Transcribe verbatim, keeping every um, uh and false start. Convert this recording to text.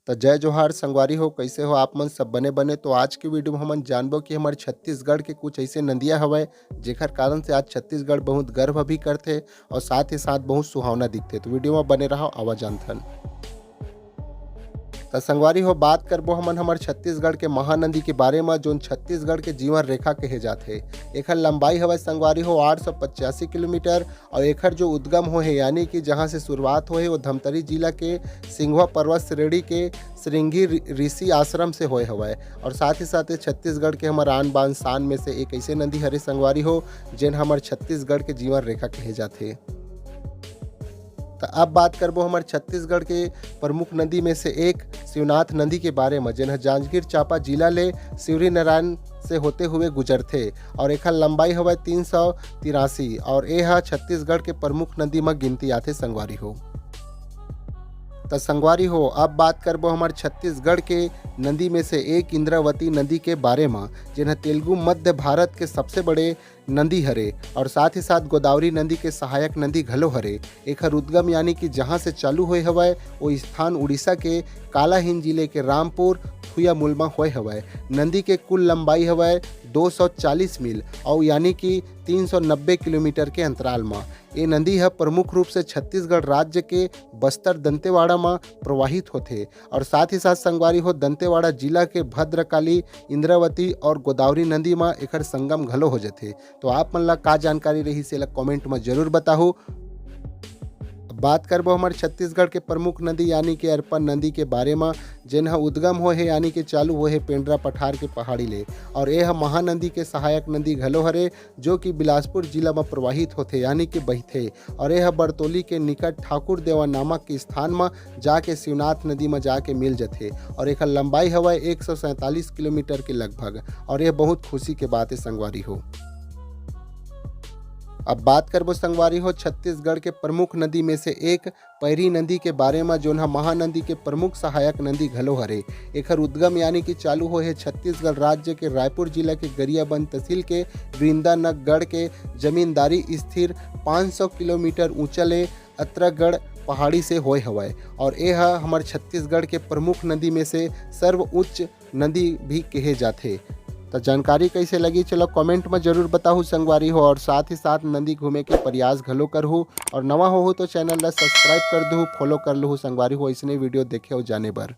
तो जय जोहार संगवारी हो, कैसे हो आप मन? सब बने बने। तो आज के वीडियो में हमन जानबो कि हमर छत्तीसगढ़ के कुछ ऐसे नदिया हवय, जेकर कारण से आज छत्तीसगढ़ बहुत गर्व भी करथे और साथ ही साथ बहुत सुहावना दिखथे। तो वीडियो में बने रहो, आवा जानथन। त संगवारी हो, बात करबो हमन हमर छत्तीसगढ़ के महानदी के बारे म, जोन छत्तीसगढ़ के जीवन रेखा कहे जाथे। एखर लंबाई हवय संगवारी हो आठ सौ पचासी किलोमीटर और एखर जो उद्गम होहे, यानी कि जहां से शुरुआत होहे, वो धमतरी जिला के सिंघवा पर्वत श्रेणी के श्रृंगी ऋ-, ऋषि आश्रम से होए हवय। और साथ ही साथ ये छत्तीसगढ़ के हमर आन बान शान में से एक ऐसे नदी हरे संगवारी हो, जेन हमर छत्तीसगढ़ के जीवन रेखा कहे जाथे। त अब बात करबो हमर छत्तीसगढ़ के प्रमुख नदी में से एक शिवनाथ नदी के बारे म, जेन ह जांजगीर चांपा जिला ले शिवरीनारायण से होते हुए गुजरथे और एखर लंबाई हवय तीन सौ तिरासी और ए ह छत्तीसगढ़ के प्रमुख नदी म गिनती आथे संगवारी हो। त संगवारी हो, अब बात करबो हमर छत्तीसगढ़ के नदी में से एक इंद्रावती नदी के बारे म, जेन ह तेलुगु मध्य भारत के सबसे बड़े नदी हरे और साथ ही साथ गोदावरी नदी के सहायक नदी घलो हरे। एखर उद्गम यानी कि जहां से चालू होए हवय, वो स्थान उड़ीसा के कालाहिन जिले के रामपुर थुयामुल म होए हवय। नदी के कुल लंबाई हवय दो सौ चालीस मील और यानी कि तीन सौ नब्बे किलोमीटर के अंतराल म। ये नदी ह प्रमुख रूप से छत्तीसगढ़ राज्य के बस्तर दंतेवाड़ा म प्रवाहित होथे और साथ ही साथ संगवारी हो दंतेवाड़ा जिला के भद्रकाली, इंद्रावती और गोदावरी नदी म एखर संगम घलो हो जथे। तो आप मन ला का जानकारी रही, सेला कमेंट म जरूर बताहू। बात करबो हमर छत्तीसगढ़ के प्रमुख नदी यानी कि अरपा नदी के बारे म, जेन ह उद्गम होए हे यानी कि चालू होए हे पेंड्रा पठार के पहाड़ी ले और ए ह महानदी के सहायक नदी घलो हरे, जो कि बिलासपुर जिला म प्रवाहित होथे यानी कि बहिथे और ए ह बरतोली के निकट ठाकुर देवा नामक के स्थान म जाके शिवनाथ नदी म जाके मिल जथे और एखर लंबाई हवय एक सौ सैंतालीस किलोमीटर के लगभग और ए बहुत खुशी के बात हे संगवारी हो। अब बात करबो संगवारी हो छत्तीसगढ़ के प्रमुख नदी में से एक पैरी नदी के बारे म, जोन ह महानदी के प्रमुख सहायक नदी घलो हरे। एखर उद्गम यानी कि चालू होए हे छत्तीसगढ़ राज्य के रायपुर जिला के गरियाबंद तहसील के वृंदानगढ़ के जमींदारी स्थिर पाँच सौ किलोमीटर ऊंचा ले अत्रगढ़ पहाड़ी से होए हवय और ए ह हमर छत्तीसगढ़ के प्रमुख नदी में से सर्वोच्च नदी भी कहे जाथे। त जानकारी कैसे लगी, चलो कमेंट में जरूर बताहू संगवारी हो और साथ ही साथ नदी घूमे के प्रयास घलो करहू और नवा होहू तो चैनल ला सब्सक्राइब कर दहू, फॉलो कर लहू संगवारी हो ऐसने वीडियो देखे और जाने बर।